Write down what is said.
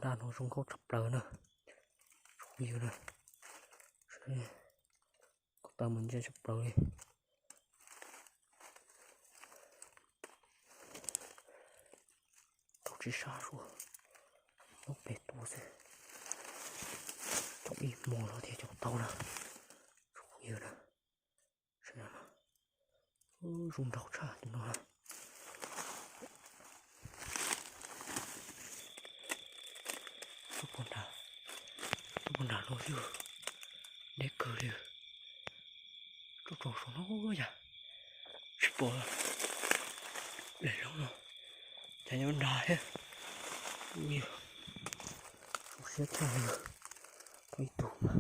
Tag no zoo nkauj tshaj plaws na, tsoom phooj ywg na. Koj tau mus ntsia tshaj plaws li. Tau tsis sab sua, muab pem tua xwb. Caum ib hmos los thiaj caum tau na, tsoom phooj ywg na. Zoo nraug tshaj tus no na. Tuaj puag nram, tuaj puag nram los xwb, deb kawg li. Tuaj txog saum no yam tsis pom daim lub no, cas nyob nrad thiab. Ub, zoo siab tshaj li. Tau ib tug mas